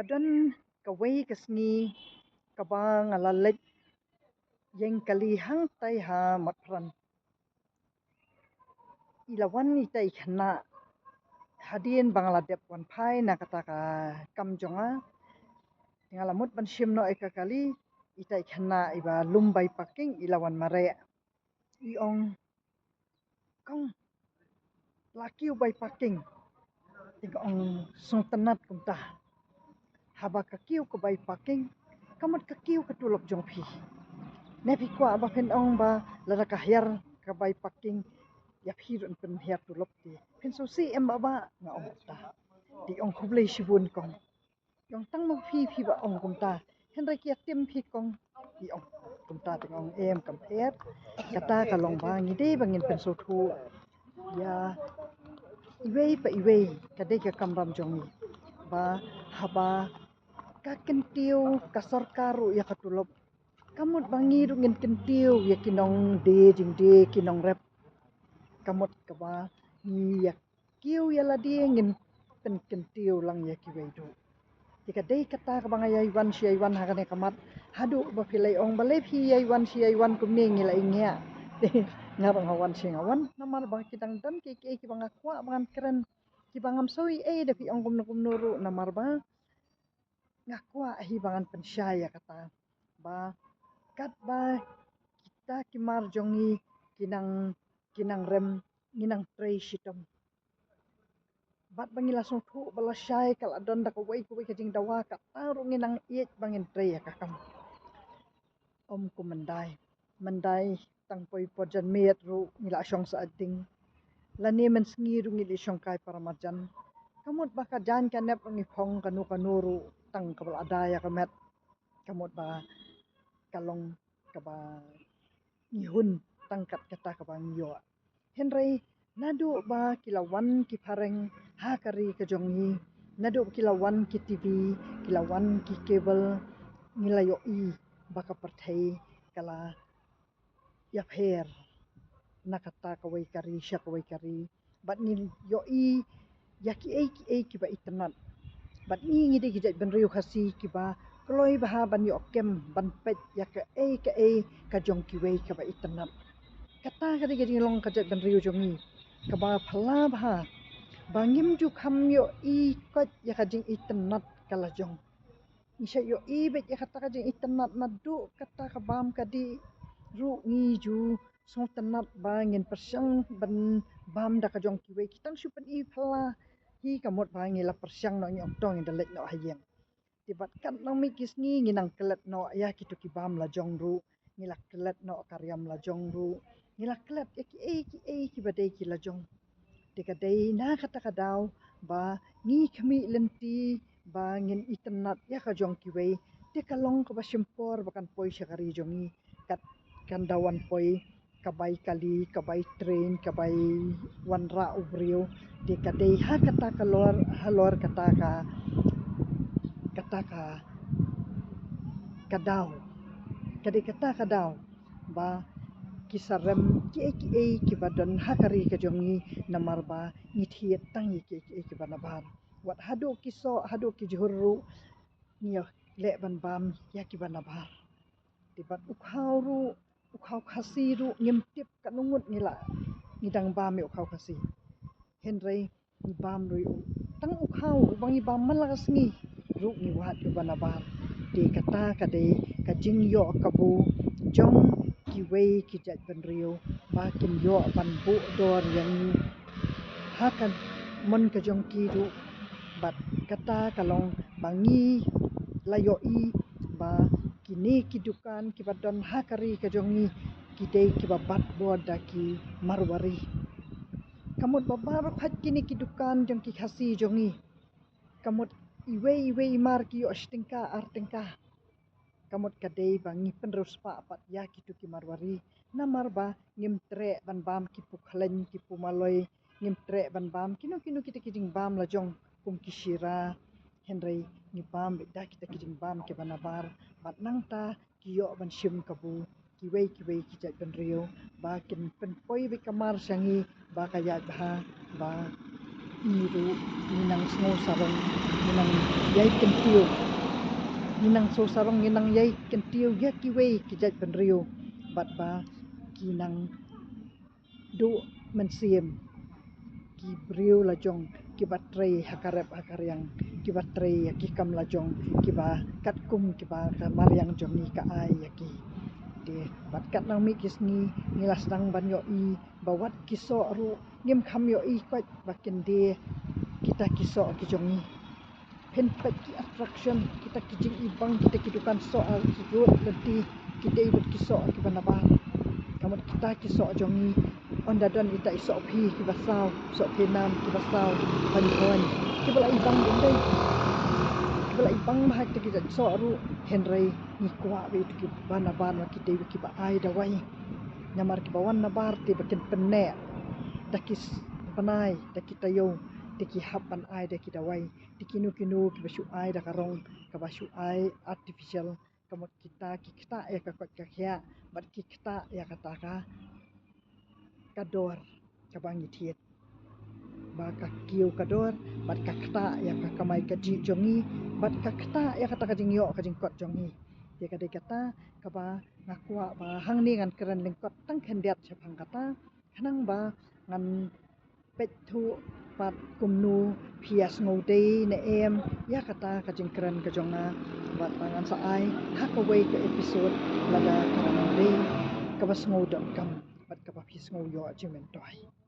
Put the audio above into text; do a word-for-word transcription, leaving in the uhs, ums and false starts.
Ka don kawei ka sngi kaba nga la leit ïeng kali hangtai ha Motphran. I la wan ita i khynnah hadien ba nga la dep wan phai na kata ka kam jong nga. Nga la mut ban shim noh ïa ka kali, ita i khynnah iba lum bai parking i la wan mareh. I ong, "Kong, la kiew bai parking." Te nga ong, "Sngewtynnat kumta. Haba ka kiew ka bai parking, ka mut ka kiew ka tulop jong phi. Ne phi kwah ba phin ong ba lada ka hiar ka bai parking, ïa phi ruh yn pynhiar tulop te. Phin sngewsih em Bah Bah?" Nga ong kumta. Te i ong, "Khublei shibun Kong." I ong, "Tang ma phi phi ba ong kumta. Hynrei ki ïatim phi Kong." I ong kumta. Te nga ong, "Em, kam pher. Kata ka long ba ngi dei ba ngin pynsngewthuh ïa iwei pa iwei, ka dei ka kamram jong ngi. Ba haba ka kyntiew ka sorkar ruh ïa ka tulop, ka mut ba ngi ruh ngin kyntiew ïa ki nongdie jingdie, ki nongrep. Ka mut kaba ngi ïa kiew ïa lade, ngin pynkyntiew lang ïa kiwei ruh." Te ka dei kata kaba nga ïai wan shi ïai wan ha kane ka mat. Haduh ba phi la ong balei phi ïai wan shi ïai wan kumne, ngi la ïngiah. Te nga ruh nga wan shi nga wan, namar ba ki dang don kiei kiei kiba nga kwah ba ngan kren, kiba ngam sngew ei ei da phi ong kumno kumno ruh, namar ba nga kwah hi ba ngan pynshai ïa kata. Ba katba kita ki mar jong ngi ki nang, ki nang rem, ngi nang trei shitom. Bad ba ngi la sngewthuh ba lashai ka la don da kawei kawei ka jingdawa, kata ruh ngi nang ïeit ba ngin trei ïa ka kam. Ym kum myndai. Myndai tang poi por janmiet ruh ngi la shong sah ding. Lane mynsngi ruh ngi la shong kai para marjan. Ka mut ba ka jaiñ ka nep ruh ngi phong kano kano ruh tang kaba la da ïa ka met. Ka mut ba ka long kaba ngi hun tang kat kata kaba ngi ïoh. Hynrei naduh ba ki la wan ki phareng ha ka ri ka jong ngi, naduh ba ki la wan ki T V, ki la wan ki cable, ngi la ïohi ba ka pyrthei ka la ïapher na kata kawei ka ri sha kawei ka ri. Bad ngi ïohi ïa kiei kiei kiba itynnat. Bad ngi, ngi dei ki jaitbynriew Khasi kiba kloi bha ban ïoh kem ban peit ïa kaei kaei ka jong kiwei kaba itynnat. Kata ka dei ka jinglong ka jaitbynriew jong ngi kaba phylla bha, ba ngim ju kham ïohi koit ïa ka jingitynnat ka la jong. Ngi shait ïohi beit ïa kata ka jingitynnat naduh kata ka bam ka dih ruh ngi ju sngewtynnat ba ngin pyrshang ban bam da ka jong kiwei. Ki tang shu pyni phylla hi, ka mut ba ngi la pyrshang noh, ngi ong to ngin da leit noh ha ïing. Te bad katno mih ki sngi ngi nang klet noh ïa kito ki bam la jong ruh, ngi la klet noh ka riam la jong ruh, ngi la klet ïa kiei kiei kiba dei ki la jong. Te ka dei na kata ka daw ba ngi khmih lynti ba ngin itynnat ïa ka jong kiwei. Te ka long kaba shim por ba kan poi sha ka ri jong ngi. Kat kan da wan poi ka bai kali, ka bai train, ka bai wanrah u briew. Te ka dei ha kata ka lor, halor kata ka, kata ka, ka daw. Ka dei kata ka daw ba ki sa rem kiei kiei kiba don ha ka ri ka jong ngi, namar ba ngi thied tang ïa kiei kiei kiba nabar. Wat haduh ki soh, haduh ki jhur ruh ngi ïa leh ban bam ïa kiba nabar. Te bad u khaw ruh, u khaw Khasi ruh ngim tip katno ngut ngi la, ngi dang bam ïa u khaw Khasi. Hynrei ngi bam ruh ïa u. Tang u khaw uba ngi bam man la ka sngi ruh ngi wad ïa uba nabar. Te kata ka dei ka jingïoh kabu jong kiwei ki jaitbynriew ba kin ïoh ban buh dor ïa ngi ha ka mon ka jong ki ruh. Bad kata ka long ba ngi la ïohi ba kine ki dukan kiba don ha ka ri ka jong ngi ki dei kiba bat bor da ki Marwari. Ka mut ba baroh kine ki dukan jong ki Khasi jong ngi, ka mut iwei iwei i mar ki ïoh shi tyngka ar tyngka. Ka mut ka dei ba ngi pynriewspah pat ïa kito ki Marwari. Namar ba ngim treh ban bam ki pu khleiñ, ki pu maloi, ngim treh ban bam kino kino kita ki jingbam la jong kum ki shira. Hynrei ngi bam beit da kita ki jingbam kiba nabar. Bad nangta ki ïoh ban shim kabu kiwei kiwei ki jaitbynriew ba kin pynpoi beit ka mar sha ngi ba ka ïaid bha, ba Ngi ruh ngi nang sngew sarong, ngi nang ïai kyntiew, ngi nang sngew sarong, ngi nang ïai kyntiew ïa kiwei ki jaitbynriew bad ba ki nang duh mynsiem ki briew la jong kiba trei ha ka rep ha ka riang, kiba trei ïa ki kam la jong, kiba katkum kiba ka mariang jong ngi ka ai ïa ki. Te bad katno mih ki sngi ngi la sdang ban ïohi ba wat ki soh ruh ngim kham ïohi koit ba kin die kita ki soh ki jong ngi. Phin peit ki attraction, kita ki jingibang, kita ki dukan soh ha ki road lynti ki dei bad ki soh kiba nabar. Ka mut kita ki soh jong ngi, ynda don ita i soh phi kiba saw, soh phi nam kiba saw, ban hon kiba la ibang dei, kiba la ibang bha kita ki jait soh ruh. Hynrei ngi kwah ba ita kiba nabar ma ki dei ba kiba ai dawai. Namar kiba wan nabar te ba kin pynneh da ki bnai, da ki taïew, te ki hap ban ai da ki dawai. Te kino kino kiba shu ai da ka rong kaba shu ai artificial, ka mut kita ki ktah ïa ka koit ka khiah bad ki ktah ïa kata ka, ka dor kaba ngi thied. Ba ka kiew ka dor bad ka ktah ïa ka kamai kajih jong ngi bad ka ktah ïa kata ka jingïoh ka jingkot jong ngi. Te ka dei kata kaba nga kwah ba hangne ngan kren lyngkot tang khyndiat shaphang kata, khnang ba ngan peit thuh pat kumno phi ïa sngew dei ne em ïa kata ka jingkren ka jong nga. Bad ba ngan sa ai ha kawei ka episode lada ka dang dei kaba sngew donkam bad kaba phi sngew ïoh jingmyntoi.